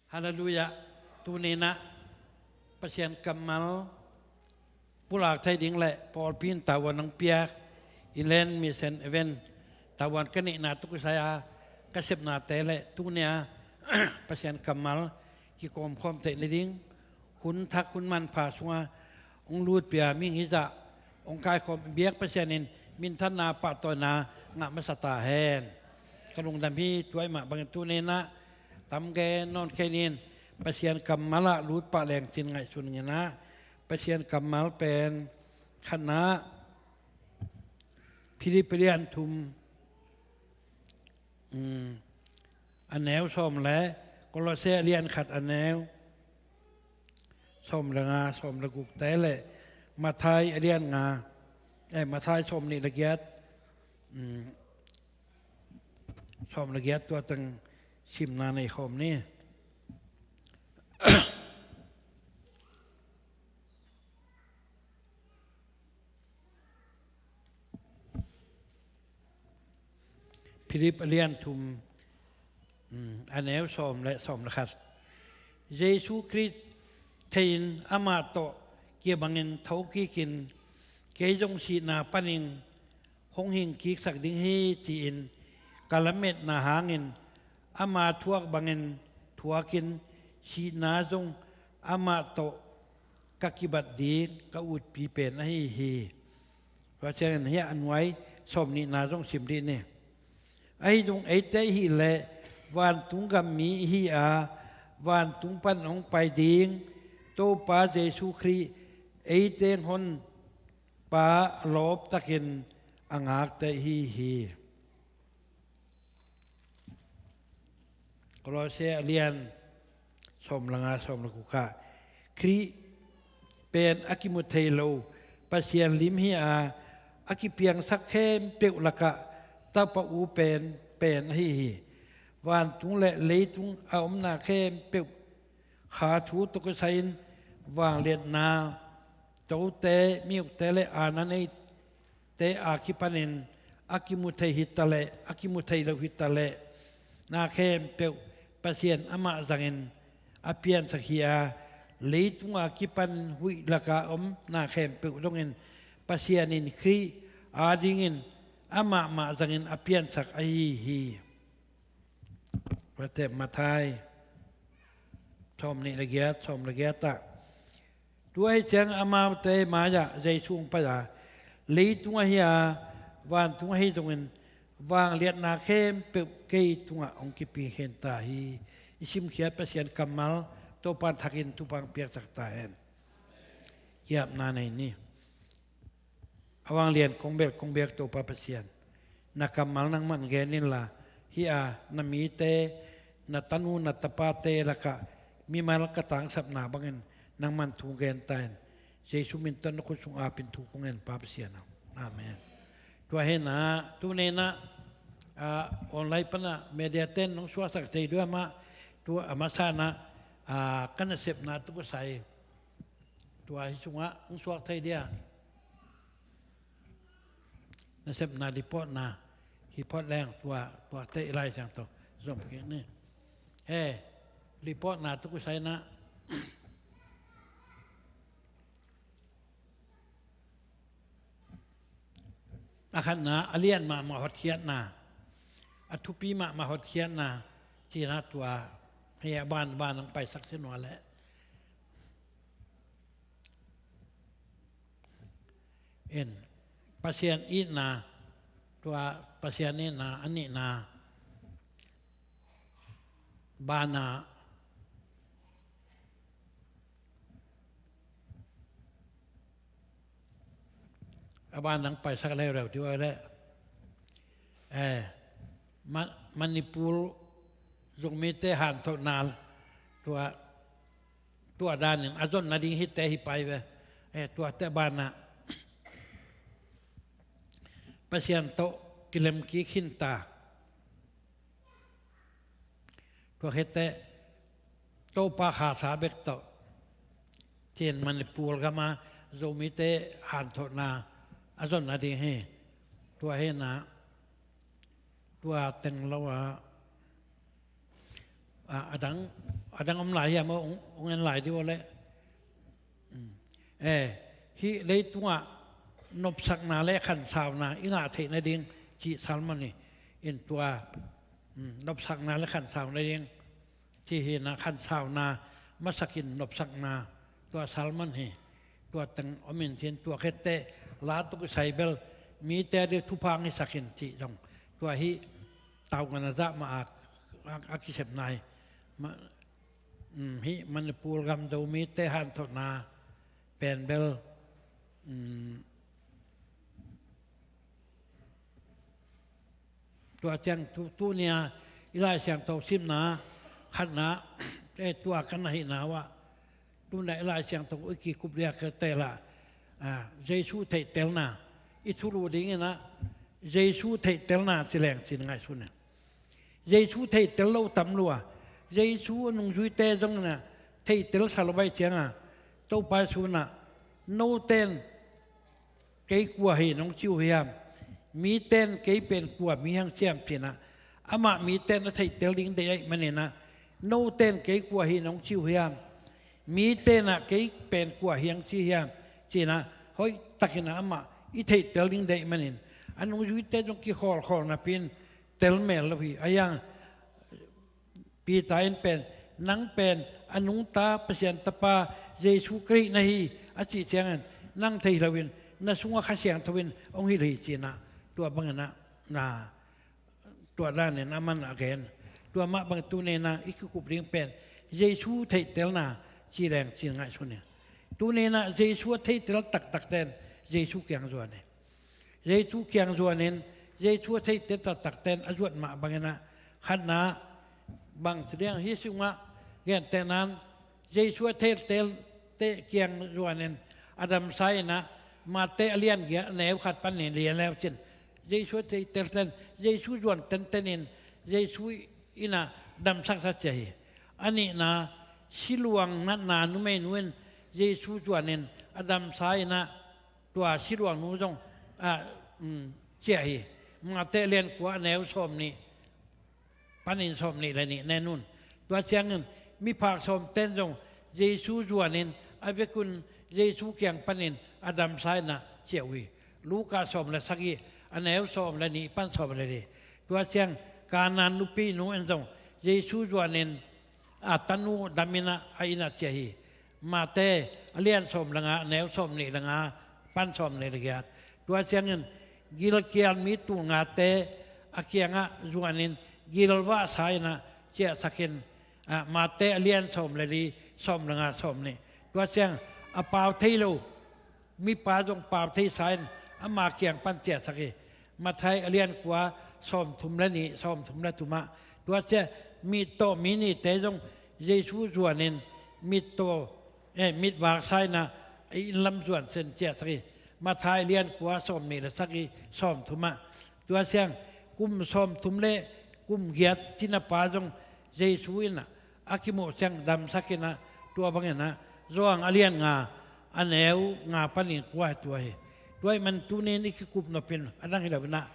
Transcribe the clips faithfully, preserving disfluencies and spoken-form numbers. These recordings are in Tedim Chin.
Halleluiah. Tuni-in ah Pasian kammal pulak thei ding le pawlpi in tavuan hong piak Inland Mission Event tavuan ka neihna tawh kisai-a ka sepnate le tuni-a Pasian kammal kikawmkhawm theih nading hun thak hun manpha sungah hong lutpih a mihing hizah hong kaikhawm biak Pasian in minthanna pahtawina ngah masa ta hen. Ka lungdam hi. Tua ahih mah bangin tuni-in ah tam gen nawn kei ning. Pasian kammal ah lut pah leng cin ngaihsun ning in ah, Pasian kammal pen khatna Philip a lian thum, um, a neu sawm le, Kolose a lian khat a neu sawm le nga, sawm le guk te le, Matthai a lian nga, eh, Matthai sawm nih le giat, um, sawm le giat, tua teng simna nei khawm ni. Philip a lian thum, um, a neu sawm le sawm le khat. Jesu Khrist thei-in amah tawh kibangin thokikin kei zong sihna panin hong hingkiksak ding hi ci-in ka lametna hangin ama thuak bangin thuakin sihna zong amah tawh ka kibat ding ka utpi pen ahi hi. Tua ciangin hiah a nuai sawm nihna zong sim dih ni. Ahi zong eite ahih leh vantung gam mi ihi a, vantung pan hong pai ding Topa Jesu Khrih eite hong honpa lawptakin a ngakte ihi hi. Kolose a lian sawm le nga, sawm le guk ah Khrih pen a kimu thei lo Pasian lim hi a, a kipiangsak khempeuh lakah tapa u pen pen ahi hi. Vantung le leitung a omna khempeuh kha thu tawh kisai-in vangliatna tote, mi ukte le aana neite a kipanin a kimu thei hi ta leh, a kimu thei lo hi ta leh, na khempeuh Pasian amah zangin a piansak hi a, leitung a kipan huih laka om na khempeuh zongin Pasian in Khrih adingin amah mah zangin a piansak ahi hi. Tua teh Matthai sawm nih le giat, sawm le giat ah, tua ahih ciang amaute mai-ah Jesu hong pai a, leitung ahi a, vantung ahi zongin vangliatna khempeuh kei tungah hong kipia khin ta hi. I simkhiat Pasian kammal Topa'n thakin thupha hong piaksak ta hen. Ki-apna nei ni. A vanglian kong bel kong biak Topa Pasian, na kammal nangman gen inla, hih a na mite, na tanu na tapate lakah mimal ka tangsapna bangin nangman thu gen ta in. Jesu min tawh na khut sung apin thu kong ngen Pa Pasian aw. Amen. Tua hi-in ah tuni-in ah, ah, online pan ah media ten nong suaksak thei diam ah, tua a masa-in ah, ah, ka nasepna tawh kisai tua hih sungah hong suak thei dia. Nasepna report na hi phot leng tua, tua teh i Lai Siangtho zom kik ni. He, report na tawh kisai-in ah a khatna, a lian mahmah hotkhiatna, a thupi mahmah hotkhiatna, ci-in ah tua, he, a ban, ban hong paisak sin uh a leh. In, Pasian itna, tua Pasian itna, a nihna, banah, a ban nang paisak leuleu dih uh a leh. Eh, Ma-, Manipur Zomite hanthawnna tua, tua danin a zon nading hihte hi pai ve. Eh, tuate banah Pasian tawh kilem kik khin ta. Tua khit teh Topa kha sa bek tawh, ci-in Manipur gama Zomite hanthawnna a zon nading hi. Tua hi-in ah, tua teng lo a, a, a dang, Ka dang om lai hiam, hong, hong en lai dih aw leh. Eh, hih leitungah nopsakna le khansauna i ngah theih nading cih sermon hi. In tua, mm, nopsakna le khansauna ding cih hi na, khansauna masakin nopsakna tua sermon hi. Tua teng om in cin tua khette la tuk i sai bel mite a ding thupha hong hisak in cih zong tua hih tau ngan a zah mah a, a, a kisepna hi. Ma, mm, hih Manipur gam Zomite hanthotna pen bel, mm, tua ciang tu, tunia i Lai Siangtho simna khatna, eh, tua kan ahihna uh ah, tunia i Lai Siangtho i kikup liak tela, ah, Jesu theihtelna i thulu dingin ah, Jesu theihtelna ci leng cin ngaihsun in. Jesu theihtel lo tam lua. Jesu a nungzuite zong in ah theihtel sa lo baih ciangin ah, Topa Jesu in ah, noten kei kua hi nong ci uh hiam? Miten kei pen kua mi hong ci hiam ci in ah, amah miten a theihtel ding deih ahih manin ah, noten kei kua hi nong ci uh hiam? Miten ah kei pen kua hi hong ci hiam ci in ah, hoih takin ah amah i theihtel ding deih manin, a nungzuite zong kikhawlkhawl napi in tel mel lo hi. A hiang Peter in pen, nang pen a nungta Pasian Tapa Jesu Khrih na hi a cih ciangin, nang thei loin na sungah Kha Siangtho in hong hilh hi ci in ah, tua bangin ah, na, tua danin aman a gen. Tua mah bang tuni in ah i kikup ding pen Jesu theihtelna ci leng cin ngaihsun hi. Tuni in ah Jesu a theihtel taktakte in Jesu kiang zuan hi. Jesu kiang zuanin, Jesu a theihtel taktakte in a zuat mah bangin ah, khatna bang ci liang hi sungah gentehna in, Jesu a theihtel te kiang zuanin a damsa in ah, Mate a lian giat a neu khat panin li a neu cin, Jesu a theihtel ten, Jesu zuan tentenin Jesu in ah damsaksa ci hi. A nihna, siluang natna numeinu in Jesu zuanin a damsa in ah, tua siluangnu zong, ah, um, ciah hi. Mate a lian kua a neu sawm nih panin sawm nih le nih nen un. Tua ciangin miphak sawm ten zong Jesu zuanin a vekun Jesu kiang panin a damsa in ah ciah uh hi. Luka sawm le sagih a neu sawm le nih pan sawm le li. Tua ciang Kanaan nupinu in zong Jesu zuanin a tanu dam in ah a inn ah ciah hi. Mate a lian sawm le nga a neu sawm nih le nga pan sawm nih le giat. Tua ciangin gilkial mi tul ngate a kiangah zuanin gilvahsa in ah ciahsakin, ah, Mate a lian sawm le li, sawm le nga, sawm nih. Tua ciang a pau thei lo mipa zong pau theisa in ama kiang pan ciahsak hi. Matthai a lian kua sawm thum le nih, sawm thum le thum ah. Tua ciang mittaw mi nihte zong Jesu zuanin mittaw, eh, mitvaksa in ah a inn lam zuan sen ciahsak hi. Matthai a lian kua sawm nih le sagih, sawm thum ah. Tua ciang kum sawm thum le kum giat cinapa zong Jesu in ah a kimuh ciang damsak in ah, tua bangin ah Johan a lian nga a neu nga panin kua hi tua hi. Tua ahih man tuni in i kikup nop in a dang hi lo in ah,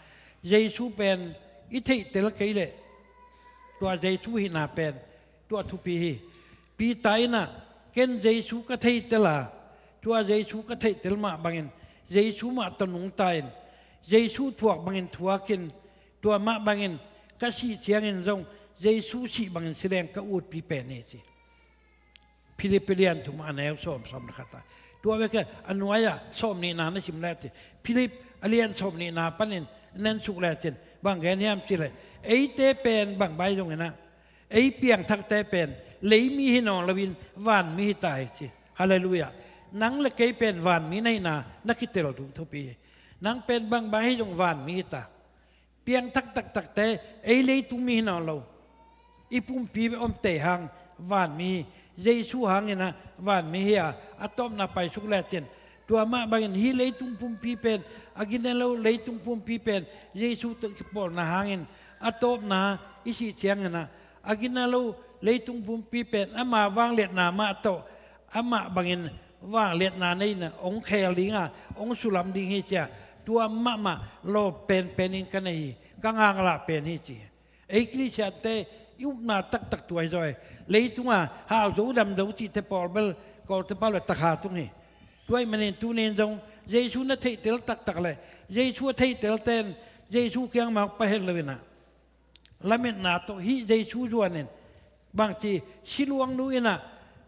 Jesu pen i theihtel kei leh tua Jesu hihna pen tua thupi hi. Peter in ah, ken Jesu ka theihtel a, tua Jesu ka theihtel mah bangin Jesu mah tawh nungta in, Jesu thuak bangin thuakin, tua mah bangin ka sih ciangin zong Jesu sih bangin si leng ka utpi pen hi ci. Philip a lian thum a neu sawm, sawm le khat ah. Tua vek a nuai-ah sawm nihna na sim le ci. Philip a lian sawm nihna panin nen suk le cin, bang gen hiam ci leh, eite pen bang bai zongin ah, ei piangthakte pen leimi hi nawn loin vanmi hi ta hi ci. Halleluiah. Nang le kei pen vanmi na hihna na kitel ding thupi hi. Nang pen bang bai hi zong vanmi hi ta. Piangthak taktakte ei leitung mi hi nawn lo. I pumpi omte hang vanmi hi. Jesu hangin ah vanmi hi a, a tawpna paisuk le cin, tua mah bangin hih leitung pumpi pen a gina lo, leitung pumpi pen Jesu tawh kipawlna hangin a tawpna i sih ciangin ah a gina lo leitung pumpi pen ama vangliatna mah tawh amah bangin vangliatna nei in ah hong khel ding a, hong sulam ding hi ci a, tua mahmah lawp penpen in ka nei hi, ka ngaklah pen hi ci. Ei Khristiante I upna taktak tua hi zaw hi. Leitunga hau zo dam zo cihte pawl bel Kawlte pau le takha tung hi. Tua ahih manin tuni in zong Jesu na theihtel taktak le Jesu a theihtel ten Jesu kiang mawk pah het lo in ah, lametna tawh hih Jesu zuanin, bangci, siluangnu in ah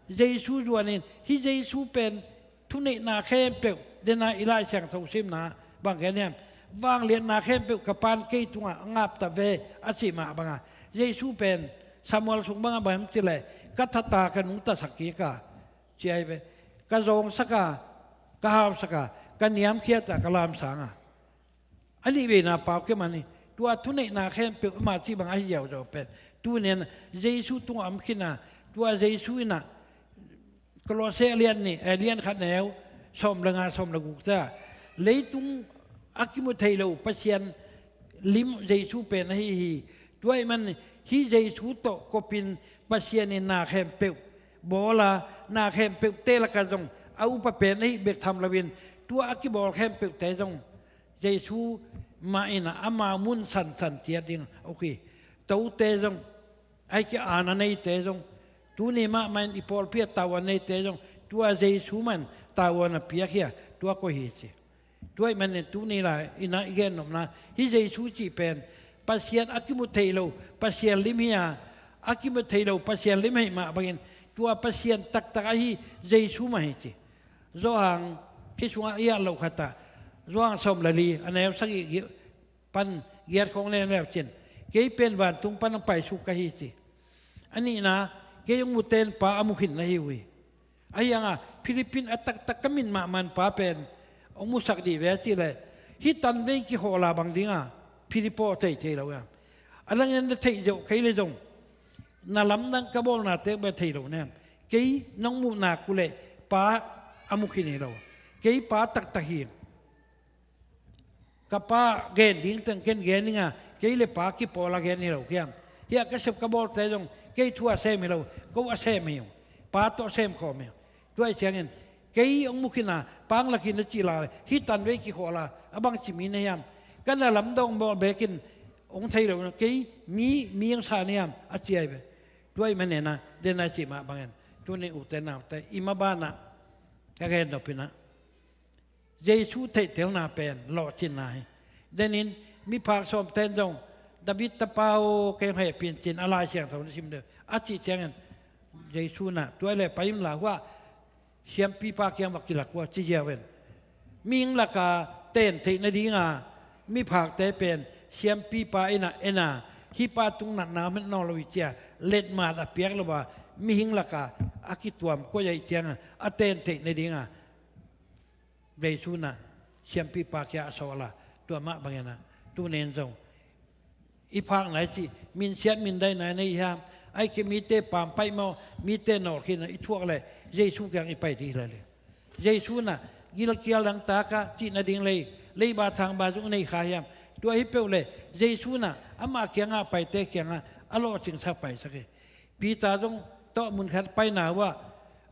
Jesu zuanin, hih Jesu pen thuneihna khempeuh, dena i Lai Siangtho simna bang gen hiam, vangliatna khempeuh ka Pa'n kei tungah a ngap ta ve, a cih mah banga, Jesu pen Samuel sung bangah bang hiam cih leh, ka that a ka nungtasak kik a, ci ahi ve. Ka zawngsak a, ka hausak a, ka niamkhiat a, ka lamsang a, a nih veina pau kia man hi. Tua thuneihna khempeuh ama cih bang ahi ziauzaw pen tuni in Jesu tungah om khin a, tua Jesu in ah Kolose a lian nih, eh, lian khat neu sawm le nga, sawm le guk ciang, leitung a kimu thei lo Pasian lim Jesu pen ahi hi. Tua ahih man hih Jesu tawh kopin Pasian in na khempeuh bawl a, na khempeuhte lakah zong a upa pen ahi bek tham loin, tua a kibawl khempeuhte zong Jesu mah in ah amau mun sansan ciat ding a uk hi. Tote zong, ahih kei leh aana neite zong, tuni mahmah in i pawlpi ah tavuan neite zong, tua Jesu mah in tavuan a piak hi a, tua koih hi ci. Tua ahih manin tuni lai in ah i gennopna, hih Jesu cih pen Pasian a kimu thei lo Pasian lim hi a, a kimu thei lo Pasian lim ahih mah bangin tua Pasian taktak ahi Jesu mah hi ci. Johan, hih sungah i at loh khat ah, Johan sawm le li, a neu sagih pan giat khawng nen leu cin, kei pen vantung pan hong paisuk ka hi ci. A nihna, kei hong mute in Pa a mu khin na hi uh hi. Ahi hangah Philip in a taktak ka mit mahmah in Pa pen hong musak dih ve a cih leh, hih tanvei kikhawl a bang dinga Philip aw thei thei lo hiam? A dangin na theih zeuh kei le zong, na lamdang ka bawlnate bek thei lo na hiam? Kei nong muh nak uh leh Pa a mu khin hi lo. Kei Pa taktak hi. Ka Pa gen ding teng ken gen ding a, kei le Pa kipawl a gen hi lo hiam? Hih a ka sep ka bawlte zong kei thu a sem hi lo, ko a sem hi uh. Pa tawh sem khawm hi uh. Tua ahih ciangin kei hong mu khin a, Pa hong lak in na cih leh, hih tanvei kikhawl a, a bangci mi na hiam? Ka na lamdang bawl bekin hong thei lo, kei mi, mi hong sa na hiam, a ci ahi ve. Tua ahih manin ah, den a cih mah bangin, tuni ute naute, i maban ah ka gennop in ah, Jesu theihtelna pen lawhcinna hi. Denin miphak sawmten zong, David tapa aw, kei hong hehpih in ci-in a Lai Siangtho na sim deuh a cih ciangin, Jesu in ah, tua hi leh pai un la, hua siampipa kiang va kilak uh a, ci ziau in. Mihing laka ten theih nadinga miphakte pen siampipa in ah en a, hih pa tung natna om het nawn lo hi ci a, letmat a piak lo a, mihing laka a kituam koih ahih ciangin a ten theih nadinga Jesu in ah siampipa kiang a sawl a, tua mah bangin ah tuni in zong i phakna i cih, minsiat mindaina i nei hiam? Ahih kei leh mite pampaih maw, mite nawlkhin a i thuak leh Jesu kiang i pai ding hi lai le. Jesu in ah gilkial dangtak a cih nading lei, leiba thangba zong i nei kha hiam? Tua hi peuh leh Jesu in ah ama kiangah paite kiangah a lawhcingsak paisak hi. Peter zong tawh mun khat paina uh ah,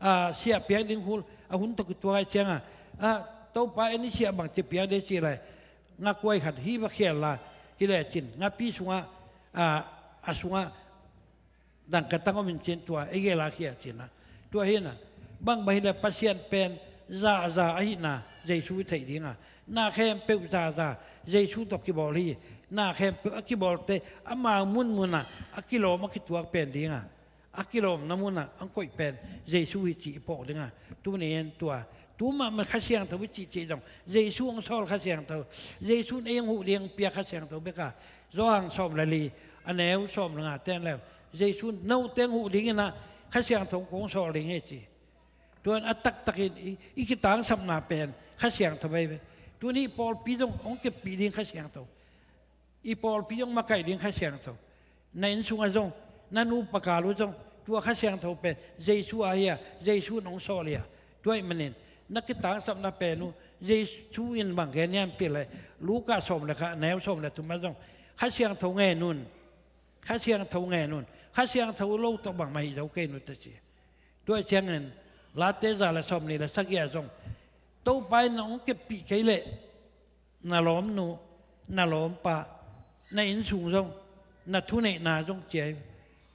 a, siah piak ding hul, a hun tawh kituak ahih ciangin, a, Topa, en i siah bangci piak ding ci lai, ngakuai khat hi va khial la, hi lecin ngapi sungah, a, a sungah dangka tang om in cin tua ei gel a khia cin ah. Tua hi in ah, bang bang hi leh Pasian pen zaza ahihna Jesu i theih ding a, na khempeuh zaza Jesu tawh kibawl hi. Na khempeuh a kibawlte amau munmun ah a kilawm a kituak pen ding a, a kilawmna mun ah hong koih pen Jesu hi cih i phawk ding a, tuni in tua, tu mahmah Kha Siangtho i cihcih zong, Jesu hong sawl Kha Siangtho, Jesu in ei hong huh ding hong piak Kha Siangtho bek a, Johan sawm le li, a neu sawm le nga ten leu, Jesu in note hong huh ding in ah Kha Siangtho kong sawl ding hi ci. Tua in a taktakin i, i kitangsapna pen Kha Siangtho ahi ve. Tuni pawlpi zong hong keppih ding Kha Siangtho. I pawlpi hong makaih ding Kha Siangtho. Na inn sungah zong, na nupa kal uh zong, tua Kha Siangtho pen Jesu a hi a, Jesu in hong sawl hi a. Tua ahih manin na kitangsapna pen uh Jesu in bang gen hiam cih leh, Luka sawm le khat, neu sawm le thum ah zong, Kha Siangtho ngen un. Kha Siangtho ngen un. Kha Siangtho lo tawh bangmah hi zo kei un, a ci. Tua ahih ciangin Late za le sawmnih le sagih ah zong, Topa in na hong keppih kei leh, na lawmnu, na lawmpa, na inn sung zong, na thuneihna zong ci ahi.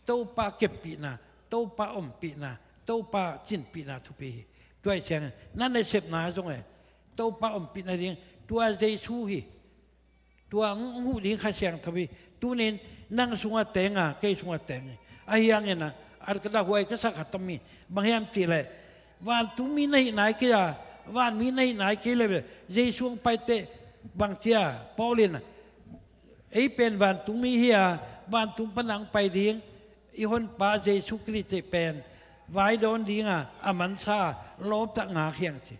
Topa keppihna, Topa ompihna, Topa cinpihna thupi hi. Tua ih ciangin na nasepna zong e, Topa ompihna ding tua Jesu hi. Tua hong huh ding Kha Siangtho hi. Tunin nang sungah teng a, kei sungah teng hi. Ahi hangin a, a ka dahhuai ka sak khat om hi. Bang hiam cihleh, vantungmi na hih nai kei a, vanmi na hih nai kei leh Jesu hong paiteh bang cia Paul in, ei pen vantungmi hi a, vantung pana hong pai ding i Honpa Jesu Khrih pen vai dawn ding a, a mansa lawptak ngak hi hang ci.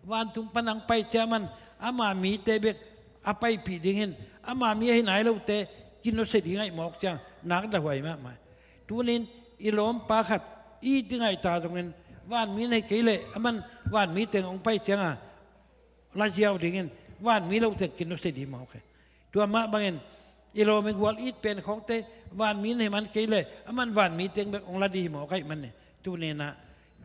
Vantung pana hong pai cia man ama mite bek a paipih ding hin, ama mi ahi nai lote kinusia ding ahih mawk ciang nak dahhuai mahmah. Tunin i lawmpa khat i it ding ahih ta zongin, vanmi na hi kei leh aman vanmi teng hong pai ciang a, laziau dingin vanmi lo teng kinusia ding mawk hi. Tua mah bangin i lawm i gual it pen khawngte vanmi na hi man kei leh aman vanmi teng bek hong la ding hi mawk ahih manin, tuninah,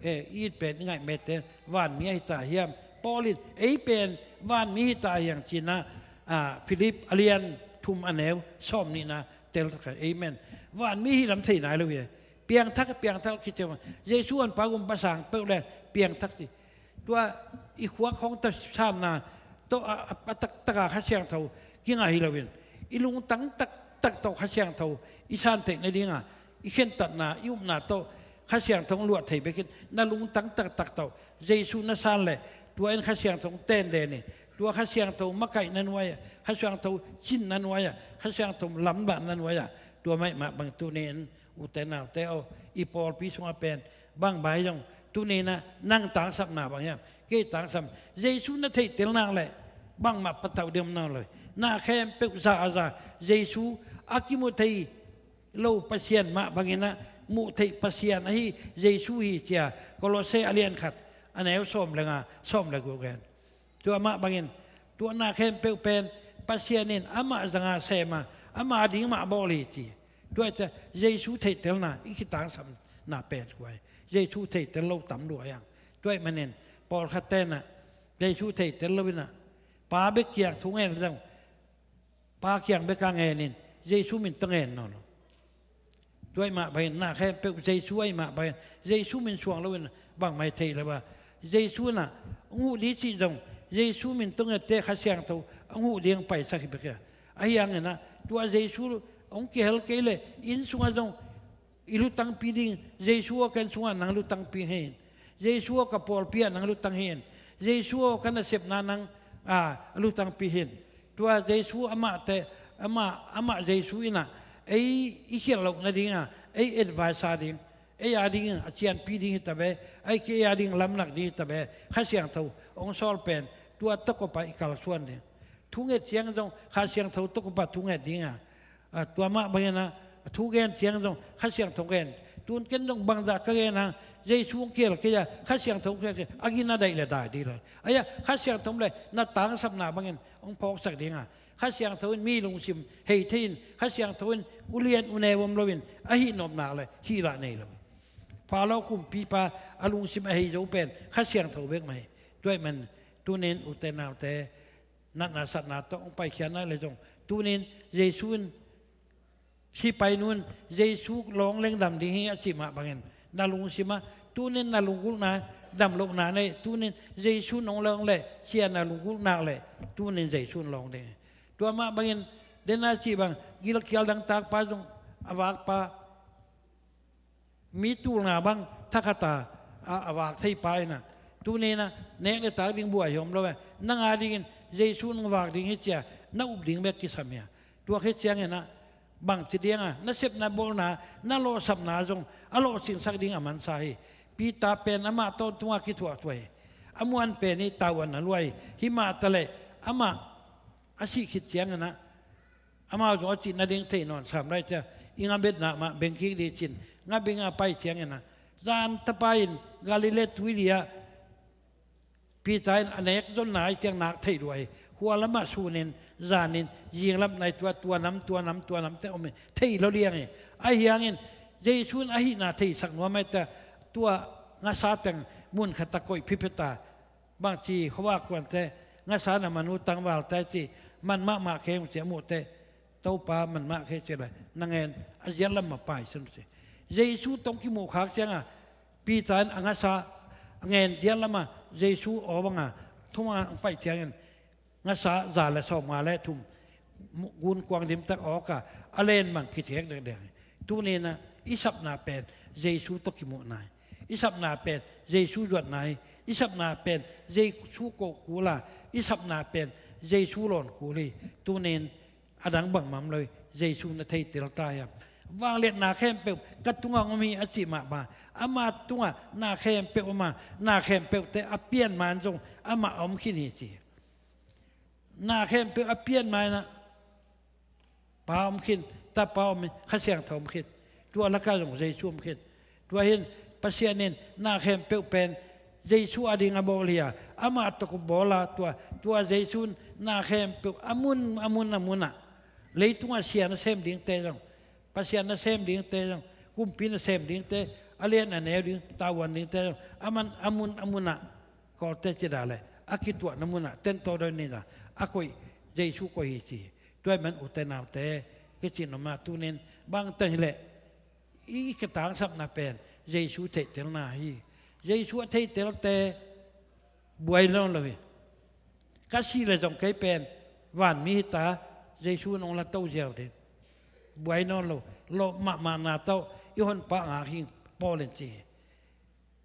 eh, i it pen i ngaih mete vanmi ahi ta hiam? Paul in ei pen vanmi hi ta hiang cinah, ah, Philip a lian thum a neu sawm nihna tel tak hi. Amen. Vanmi hi lam thei nai lo hi. Piangthak, piangthak khit ciang Jesu Honpa gum pa sang peuh le piangthak ci. Tua i khuak hong ta sanna tawh a, a, a taktaka Kha Siangtho kingah hi loin, i lungtang taktak tawh Kha Siangtho i san theih nadinga i khentatna, i upna tawh Kha Siangtho hong luah thei bekin, na lungtang taktak tawh Jesu na san leh tua in Kha Siangtho hong tenden in, tua Kha Siangtho makaihna nuai-ah, Kha Siangtho cinna nuai-ah, Kha Siangtho lamdanna nuai-ah, tua mah mah bang tunin ute naute aw, i pawlpi sungah pen bang bai zong tuninah nang tangsapna bang hiam? Kei tangsap, Jesu na theihtel nak leh bangmah patauh ding om nawn lo. Na khempeuh za a za Jesu a kimu thei lo Pasian mah banginah muh theih Pasian ahi Jesu hi cia Kolose a lian khat a neu sawm le nga, sawm le guk gen. Tua mah bangin tua na khempeuh pen Pasian in amah zanga sema, ama ding mah bawl hi ci. Tua cia Jesu theihtelna i kitangsapna pen kuai. Jesu theihtel lo tam lua hiang. Tua ih manin pawlkhat tenah Jesu theihtel lo inah Pa bek kiang thu ngen zong, Pa kiang bek a ngenin Jesu min tawh ngen nawn lo. Tua ih mah bangin na khempeuh Jesu aih mah bangin Jesu min suang loin bangmah thei lo a. Jesu inah hong huh ding cih zong Jesu min tawh ngette Kha Siangtho hong huh ding hong paisak hi bek a. Ahi hanginah tua Jesu hong kihel kei leh inn sungah zong i lutangpi ding, Jesu aw ka inn sungah nang lutangpi hi in, Jesu aw ka pawlpi ah nang lutang hi in, Jesu aw ka nasepna nang, a, lutangpi hi in. Tua Jesu amahte, amah, amah Jesu inah ei i khialh loh nadinga ei advice a ding, ei a dingin a cianpi ding hi ta ve, ei kei a dingin lamlak ding hi ta ve, Kha Siangtho hong sawl pen tua tawkop ah i kalsuan ding. Thu nget ciang zong Kha Siangtho tawkop ah thu nget dinga, a, tua mah banginah a thu gen ciang zong Kha Siangtho gen. Tun ken zong bangzah ka gen hang, Jesu hong kihel kei a, Kha Siangtho hong kihel kei a, a gina daih le dai dih lo. Aia Kha Siangtho om le na tangsapna bangin hong phawksak dinga, Kha Siangtho in mi lungsim hei thei in, Kha Siangtho in ulian uneu om loin a hih nopna le hih lah nei lo. Pharaoh kumpipa a lungsim a hei zo pen Kha Siangtho bek mah hi. Tua ih man tunin ute naute, natna satna tawh hong paikhiatna le zong tunin Jesu in sipai nun Jesu lawng leng dam ding hi a cih mah bangin na lungsimah tunin na lunggulhna dam lohna nei, tunin Jesu nong lawng leh cia na lunggulhna leh tunin Jesu in lawng ding hi. Tua mah bangin dena cih bang gilkial dangtakpa zong a vakpa mi tulnga bang thakhata a, a vak theipa inah tuninah nek le tak ding buai hi om lo e. Nang a dingin Jesu nong vak ding hi cia na up ding bek kisam hi a. Tua khit cianginah bangci dinga nasepna bawlna na lawhsapna zong a lawhcingsak ding a mansa hi. Peter pen amah tawntunga kithuahthuah hi. A muan pen hi, tauanna luai hi. Himah taleh amah a sih khit cianginah amau zong a cih nading thei nawn sam lai cia i ngabetna mah bengkik dih cin ngabinga pai cianginah zan tapa in Galilee tuili ah Peter in a nek zonna aih ciang nak theih lua hi. Hua lamah sunin zanin zinglam nai tua, tua nam, tua nam, tua nam te om hi. Thei lo liang hi. Ahi hangin Jesu in a hihna theisak nuam aih ta, tua ngasa teng mun khat a koih phiphita. Bangci khuavak kuante ngasa na manu tangvalte ci man mahmah khe hong ci a muhte Topa man mah khe ci le na ngen a ziat lam mah pai sun ci. Jesu tawh kimuh khak ciangah Peter in a ngasa a ngen zial lamah Jesu aw banga thumang paih ciangin ngasa za le sawmnga le thum gunkuang limtak awkah a len bang kithiak dekdek hi. Tuninah i sapna pen Jesu tawh kimuhna hi. I sapna pen Jesu zuatna hi. I sapna pen Jesu kohkula, i sapna pen Jesu lawnkul hi. Tunin a dang bangmah om lo hi. Jesu na theitel ta hiam? Vangliatna khempeuh ka tungah om hi a cih mah bang, ama tungah na khempeuh om a, na khempeuhte a pian man zong amah a om khin hi ci. Na khempeuh a pian man ah Pa om khin, Tapa om khin, Kha Siangtho om khin. Tua lakah zong Jesu om khin. Tua hin Pasian in na khempeuh pen Jesu a ding a bawl hi a, amah tawh bawl a, tua, tua Jesu in na khempeuh a mun a mun a munah, leitungah sia nasem dingte zong, Pasian nasem dingte zong, kumpi nasem dingte, a lian a neu ding, tavuan dingte zong, a man a mun a munah, kawlte cida le a kituahna munah tento doi nina a koih, Jesu koih hi ci hi. Tua ahih man ute naute, ka cih nopna tunin bangteng hileh i ka tangsapna pen Jesu theihtelna hi. Jesu a theihtelte'n buai nawn lo hi. Ka sih le zong kei pen vanmi hita, Jesu in hong la to ziau ding. Buai nawn lo, lawp mahmahna tawh i Honpa ngak hi ing, Paul in ci hi.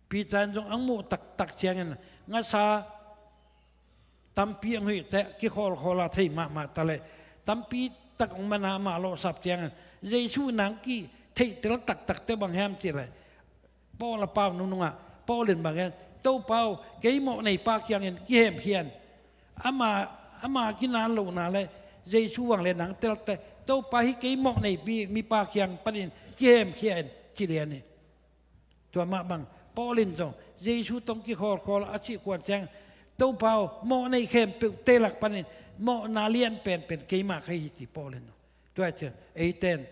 Peter in zong a muh taktak ciangin ngasa tampi a huih teh kikhawlkhawl a thei mahmah taleh, tampi tak hong man a amah lawhsap ciangin Jesu in nang kitheihtel taktak teh bang hiam cih leh, Paul a pau nunungah Paul in bang gen, Topa aw, kei mawhnei pa kiangin kihemkhia in. Ama, ama kinan lohna le Jesu vangliatna nang tel teh, Topa, hih kei mawhnei mipa kiang panin kihemkhia in, ci lian hi. Tua mah bang Paul in zong Jesu tawh kikhawlkhawl a cih kuan ciang, Topa aw, mawhnei khempeuhte lak panin mawhna lian penpen keimah ka hi hi, ci Paul in. Tua ciang eite'n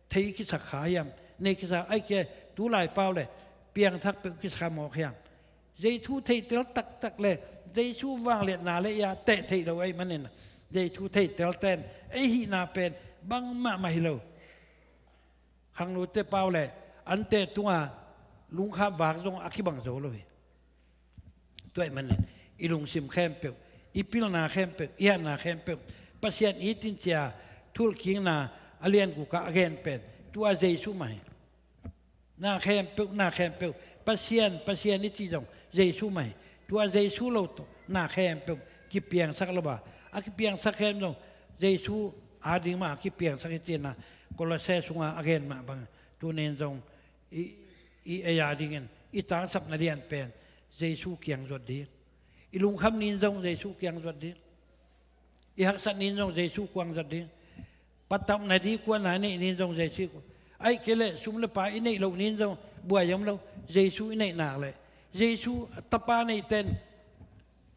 thei kisak kha hiam, nei kisak, ai kei, tulai pau le piangthak peuh kisak kha mawk hiam? Jesu theihtel taktak le Jesu vangliatna le i a teh theih lo ahih manin Jesu theihtelte'n ei hihna pen bangmah mah hi lo. Khanglute pau le ante tunga lungkhap vak zong a kibang zo lo hi. Tua ahih manin i lungsim khempeuh, i pilna khempeuh, i hatna khempeuh, Pasian i it in ci-a Thuhilhkikna a lian gukah a gen pen tua Jesu mah hi. Na khempeuh, na khempeuh, Pasian, Pasian i cih zong Jesu mah hi. Tua Jesu lo tawh na khempeuh kipiangsak lo a, a kipiangsak khempeuh zong Jesu ading mah a kipiangsak hi, ci-in a Kolosse sunga a gen mah bang, tunin zong i, i ei adingin i tangsapna lian pen Jesu kiang zuat ding. I lungkham ni-in zong Jesu kiang zuat ding. I haksat ni-in zong Jesu kiang zuat ding. Patauhna ding kuana i neih ni-in zong Jesu kuang. Ahih kei leh sum le pai i neih loh ni-in zong buai om lo. Jesu i neih nak leh, Jesu a tapa neite'n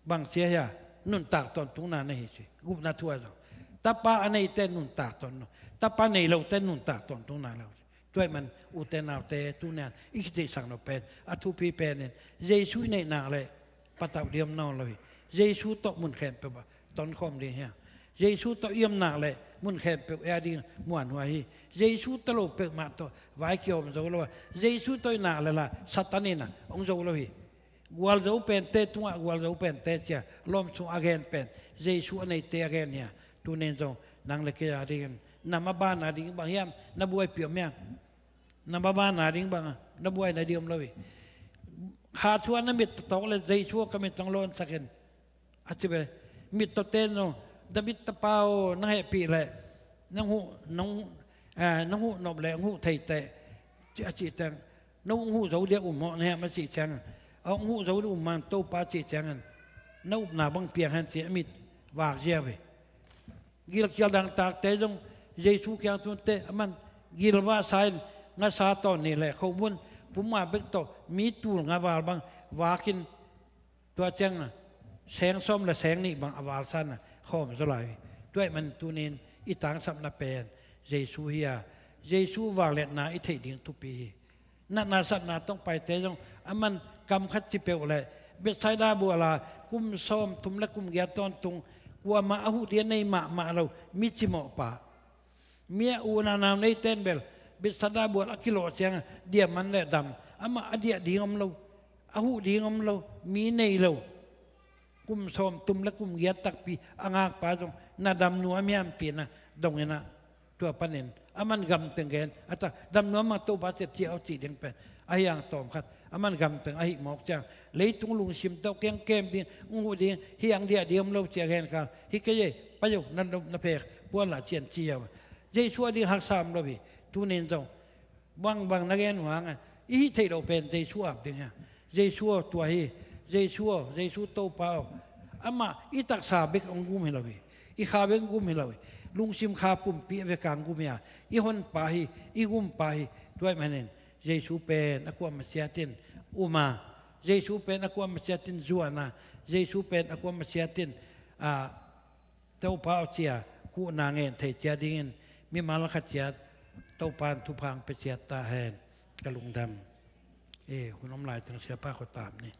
bang ci hiam? Nuntak tawntungna nei hi ci. Gupna thu-ah zong, tapa a neite'n nuntak tawntung, tapa nei lote'n nuntak tawntungna lo. Tua ahih man ute naute, tuni-in i kitheihsak nop pen, a thupi pen in, Jesu i neih nak leh patauh ding om nawn lo hi. Jesu tawh mun khempeuh ah tonkhawm ding hi hang. Jesu tawh i om nak leh mun khempeuh ei ading muanhuai hi. Jesu tawh lo peuhmah tawh vai kihawm zo lo a, Jesu tawh i nak leh la Satan in a hong zo lo hi. Gualzo pente tungah gualzo pente ci-a lawm sung a gen pen Jesu a neite a gen hi a, tunin zong nang le kei adingin na maban ading bang hiam na buaipih om hiam? Na maban ading bang na buaina ding om lo hi. Kha thu-ah na mit tawk leh, Jesu aw, ka mit hong lawnsak in, a ci ve. Mittawte'n zong, David tapa aw, nang hehpih leh nang huh, nang, eh, nang huh nop leh hong huh thei teh, ci, a cih ciang, na hong huh zo ding a um mawk na hiam a cih ciang, a hong huh zo ding um man Topa, a cih ciangin, na upna bang piang hen ci-a mit vak ziau hi. Gilkial dangtakte zong Jesu kiang tun teh, aman gilvahsa in ngasa tawn nih leh khomun puma bek tawh mi tul nga val bang vakin, tua ciang a seng sawm le seng nih bang a valsa in a khawm zaw lai hi. Tua ahih man tunin i tangsapna pen Jesu hi a, Jesu vangliatna i theih ding thupi hi. Natna satna tawh paite zong aman kam khat ci peuh leh, Bethsaida bual a kum sawmthum le kum giat tawntung kuamah a huh ding a nei mahmah lo mi cimawhpa, mi a u a nau neite'n bel Bethsaida bual a kilawh ciangah diaman le dam, amah a diah ding om lo, a huh ding om lo, mi nei lo, kum sawm tum le kum giat takpi a ngakpa zong na dam nuam hiam ci-in ah dong in ah, tua panin aman gamteng gen a, ta dam nuam mah Topa, sia, ciah aw cih ding pen a hiang tawm khat aman gamteng ahih mawk ciang, leitung lungsim tawh kengkem ding, ung huh ding, hiang diah ding om lo ci-a gen kha hi kei ei, pai o, na, na phek puan lah cian ci a. Jesu a ding haksa om lo hi. Tunin zong bangbang na gen uh hangah i hih theih loh pen Jesu ap ding hi a. Jesu aw, tua hi. Jesu aw, Jesu Topa aw. Amah i taksa bek hong gum hi lo hi. I kha bek hong gum hi lo hi. Lungsim kha pumpi a vekang gum hi a, i honpa hi, i gumpa hi. Tua ahih manin Jesu pen a kuamah ciatin um a, Jesu pen a kuamah ciatin zuan a, Jesu pen a kuamah ciatin, ah, Topa aw ci-a kuhna ngen thei ciat dingin mimal khat ciat Topa in thupha hong pia ciat ta hen. Ka lungdam. E, hun om laiteng siapa khuatam ni.